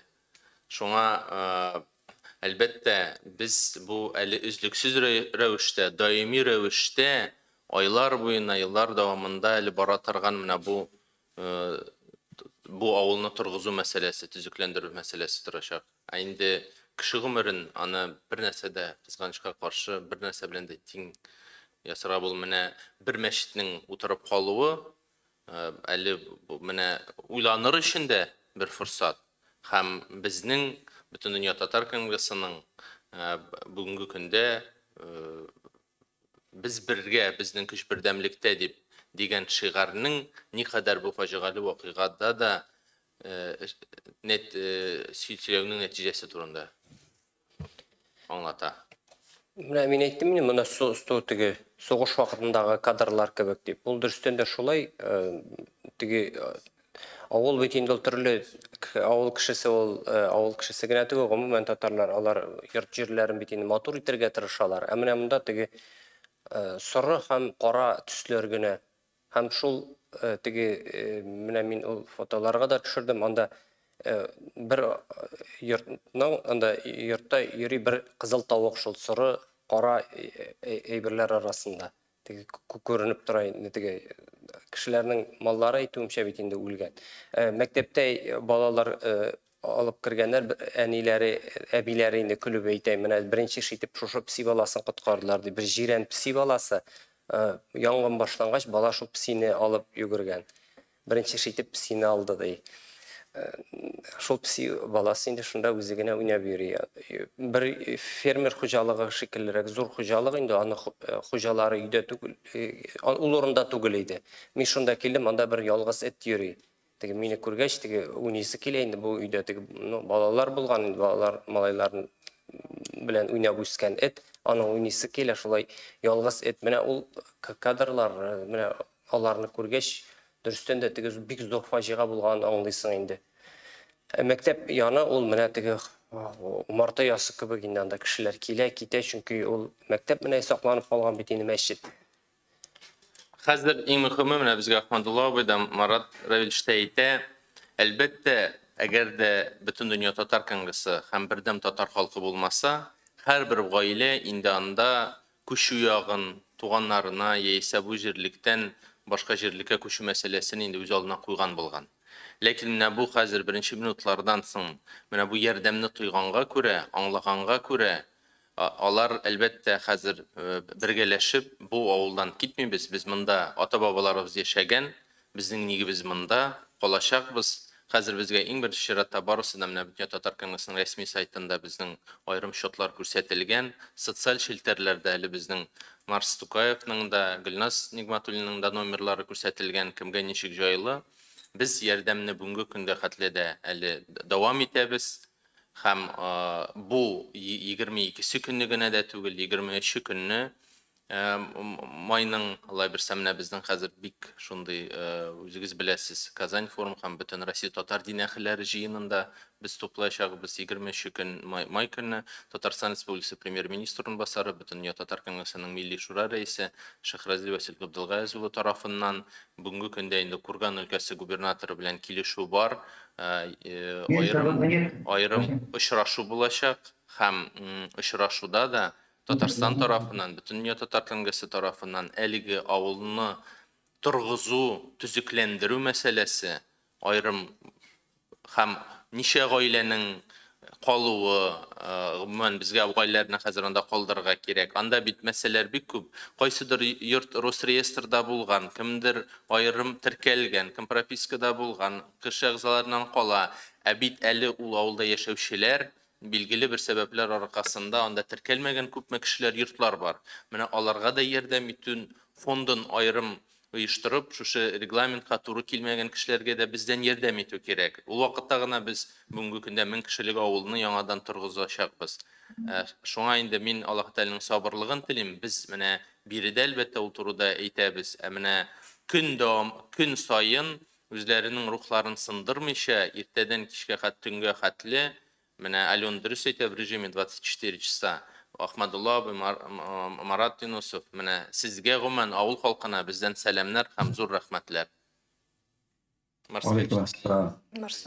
Шуңа, әлбәттә, без бу әле өзлексез рәвештә, даими рәвештә айлар буена, еллар дәвамында әле бара торган менә бу авылны торгызу мәсьәләсе, төзекләндерү мәсьәләсе торачак. Ә инде кеше гомерен аны бер нәрсә дә кызганычка каршы, бер нәрсә белән дә тиң ясарга булмый. Менә бер мәчетнең утырып калуы әле менә уйланыр өчен дә бер форсат. Һәм безнең Бөтендөнья татар конгрессының бүгенге көндә без бергә, безнең көч бердәмлектә дип дигән шигарның никадәр бу фаҗигале вакыйгада да сөйләүнең нәтиҗәсе турында аңлата. Менә мин әйттем инде, моны теге сугыш вакытындагы кадрлар кебек дип. Ул дөрестән дә шулай, теге авыл бит инде ул төрле авыл кешесе, ул авыл кешесе генә түгел, гомумән татарлар, алар йорт җирләрен бит инде матур итәргә тырышалар. Ә менә монда теге соры һәм кара төсләр генә. Һәм шул теге менә мин ул фотоларга да төшердем, анда бер йортның, анда йортта йөри бер кызыл тавык, шул соры кара әйберләр арасында. Теге күренеп тора инде, теге кешеләрнең маллары әйтүемчә бит инде үлгән. Мәктәптә балалар алып кергәннәр, әниләре, әбиләре инде көлеп әйтә, менә беренче эш итеп шушы песи баласын коткардылар ди. Бер җирән песи баласы, янгын башлангач, бала шул песине алып йөгергән. Беренче эш итеп песине алды ди. Шул песи баласы инде шунда үзе генә уйнап йөри. Бер фермер хуҗалыгы шикеллерәк зур хуҗалык инде, аны хуҗалары өйдә түгел, ул урында түгел иде. Мин шунда килдем, анда бер ялгыз эт йөри. Теге мине күргәч, теге уйныйсы килә инде бу өйдә, теге, ну, балалар булган инде, балалар, малайлар белән уйнап үскән эт, аның уйныйсы килә, шулай ялгыз эт. Менә ул кадрлар, менә аларны күргәч, дөрестән дә теге бик зур фаҗига булганын аңлыйсың инде. Мәктәп яны ул менә теге умарта ясы кебек инде, анда кешеләр килә, китә, чөнки ул мәктәп менә сакланып калган бит инде мәчет. Хәзер иң мөһиме менә безгә Ахмадулла абый да, Марат Равилевич та әйтә, әлбәттә, әгәр дә Бөтендөнья татар конгрессы һәм бердәм татар халкы булмаса, һәрбер гаилә инде анда күчү ягын, туганнарына яисә бу җирлектән башка җирлеккә күчү мәсьәләсен инде үз алдына куйган булган. Ләкин менә бу хәзер беренче минутлардан соң менә бу ярдәмне тойганга күрә, аңлаганга күрә, алар әлбәттә хәзер бергәләшеп бу авылдан китмибез. Без монда ата-бабаларыбыз яшәгән, безнең нигебез монда, калачакбыз. Хәзер безгә иң беренче чиратта барысы да менә Бөтендөнья татар конгрессының рәсми сайтында безнең аерым счетлар күрсәтелгән. Социаль челтәрләрдә әле безнең Марс Тукаевның да, Гөлназ Нигматуллиның да номерлары күрсәтелгән, кемгә ничек җайлы. Без ярдәмне бүгенге көндә хәтле дә әле дәвам итәбез. Һәм бу 22 көнне генә дә түгел, 23 көнне майның, Алла бирсә, менә безнең хәзер бик шундый, үзегез беләсез, Казань форум һәм бөтен Россия татар дин әһелләре җыенында без туплаячакбыз 23 көн май көнне Татарстан Республикасы премьер-министры урынбасары, Бөтендөнья татар конгрессының Милли шура рәисе Шәйхразиев Васил Габделгаяз улы тарафыннан бүгенге көндә инде Курган өлкәсе губернаторы белән килешү бар, аерым очрашу булачак һәм очрашуда да Татарстан тарафыннан, Бөтендөнья татар конгрессы тарафыннан әлеге авылны торгызу, төзекләндерү мәсьәләсе аерым һәм ничә гаиләнең калуы, гомумән безгә гаиләләрне хәзер анда калдырырга кирәк. Анда бит мәсьәләләр бик күп. Кайсыдыр йорт Росреестрда булган, кемдер аерым теркәлгән, кем пропискада булган, кеше әгъзаларыннан кала. Ә бит әле ул авылда яшәүчеләр билгеле бер сәбәпләр аркасында анда теркәлмәгән күпме кешеләр, йортлар бар. Менә аларга да ярдәм итү фондын аерым оештырып, шушы регламентка туры килмәгән кешеләргә дә бездән ярдәм итү кирәк. Ул вакытта гына без бүгенге көндә 1000 кешелек авылны яңадан торгызачакбыз. Шуңа инде мин Аллаһ Тәгаләнең сабырлыгын телим. Без менә биредә әлбәттә ул турыда әйтәбез. Ә менә көн саен үзләренең рухларын сындырмыйча, иртәдән кичкә хәтле, төнгә хәтле, менә Алена дөрес әйтә, в режиме 24 часа. Ахмадулла абый, Марат Юнусов, менә сезгә гомумән авыл халкына бездән сәламнәр һәм зур рәхмәтләр. Марс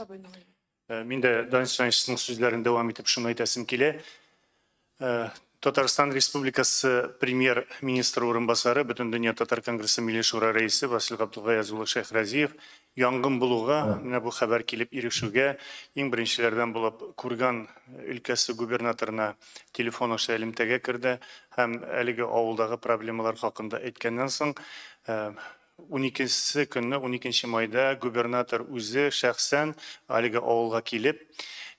абый. Мин дә Данис Санычның сүзләрен дәвам итеп шуны әйтәсем килә. Татарстан Республикасы премьер-министры урынбасары, Бөтендөнья татар конгрессы Милли шура рәисе Васил Габдулгаяз улы Шәйхразиев янгын булуга, менә бу хәбәр килеп ирешүгә иң беренчеләрдән булып Курган өлкәсе губернаторына телефон аша элемтәгә керде һәм әлеге авылдагы проблемалар хакында әйткәннән соң 12 көнне, 12 майда губернатор үзе шәхсән әлеге авылга килеп,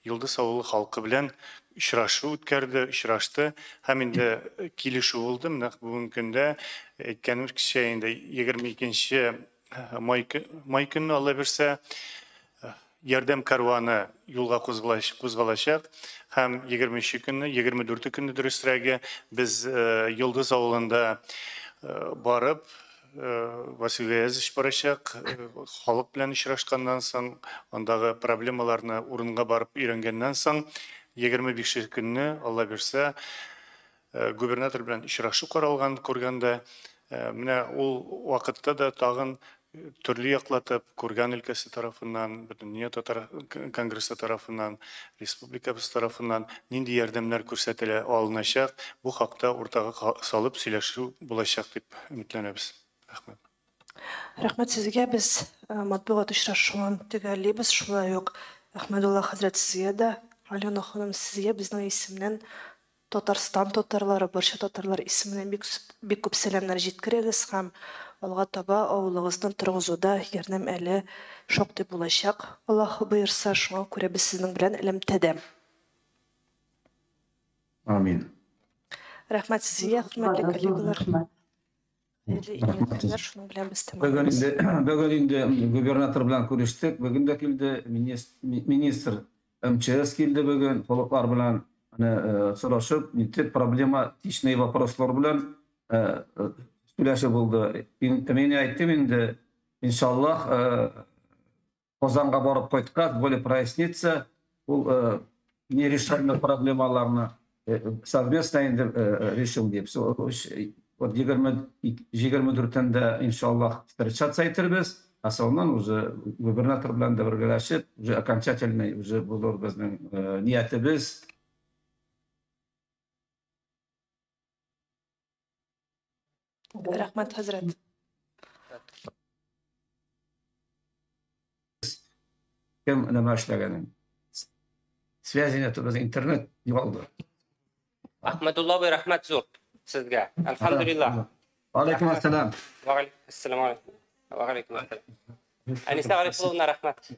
Йолдыз авылы халкы белән очрашу үткәрде, очрашты һәм инде килешү булды. Менә бүгенге көндә әйткәнебезчә инде 22 май көнне, Алла бирсә, ярдәм карваны юлга кузгалачак һәм 23 көнне, 24 көнне дөресрәге без Йолдыз авылында барып, Васил Гаязович барачак, халык белән очрашканнан соң, андагы проблемаларны урынга барып өйрәнгәннән соң, 25 көнне, Алла бирсә, губернатор белән очрашу каралган Курганда. Менә ул вакытта да тагын төрле яклатып, Курган өлкәсе тарафыннан, Бөтендөнья татар конгрессы тарафыннан, республикабыз тарафыннан нинди ярдәмнәр күрсәтелә алыначак, бу хакта уртага салып сөйләшү булачак дип өметләнәбез. Рәхмәт. Рәхмәт сезгә. Без матбугат очрашуын төгәллибез. Шулай ук Әхмәдулла хәзрәт сезгә дә, Алена ханым сезгә безнең исемнән Татарстан татарлары, барча татарлар исеменнән бик күп сәламнәр җиткерегез һәм алга таба авылыгызны торгызуда ярдәм әле шактый булачак. Аллаһ боерса, шуңа күрә без сезнең белән элемтәдә. Амин. Рәхмәт сезгә, хөрмәтле коллегалар. Шуның белән без тәмамлыйбыз. Бүген инде губернатор белән күрештек. Бүген дә килде министр МЧС килде бүген, халыклар белән сорашып, нитеп проблематичный вопрослар белән сөйләшеп булды. Мин әйттем инде, иншаллаһ, Казанга барып кайткач, более прояснится, ул нерешаемый проблемаларны совместно инде решим дип. Вот 24-ндә иншаллаһ встречаться итәрбез, ә соңыннан уже губернатор белән дә бергәләшеп, уже окончательный уже булыр безнең ниятебез. Рәхмәт, хәзрәт. Кем нәмә эшләгәнен. Связи нет, без интернет югалды. Әхмәдулла абый, рәхмәт зур сезгә. Әлхәмдулилла. Алейкум ассалам. Ва алейкум ассалам. Ва алейкум ассалам. Әнисә Гарифулловна, рәхмәт.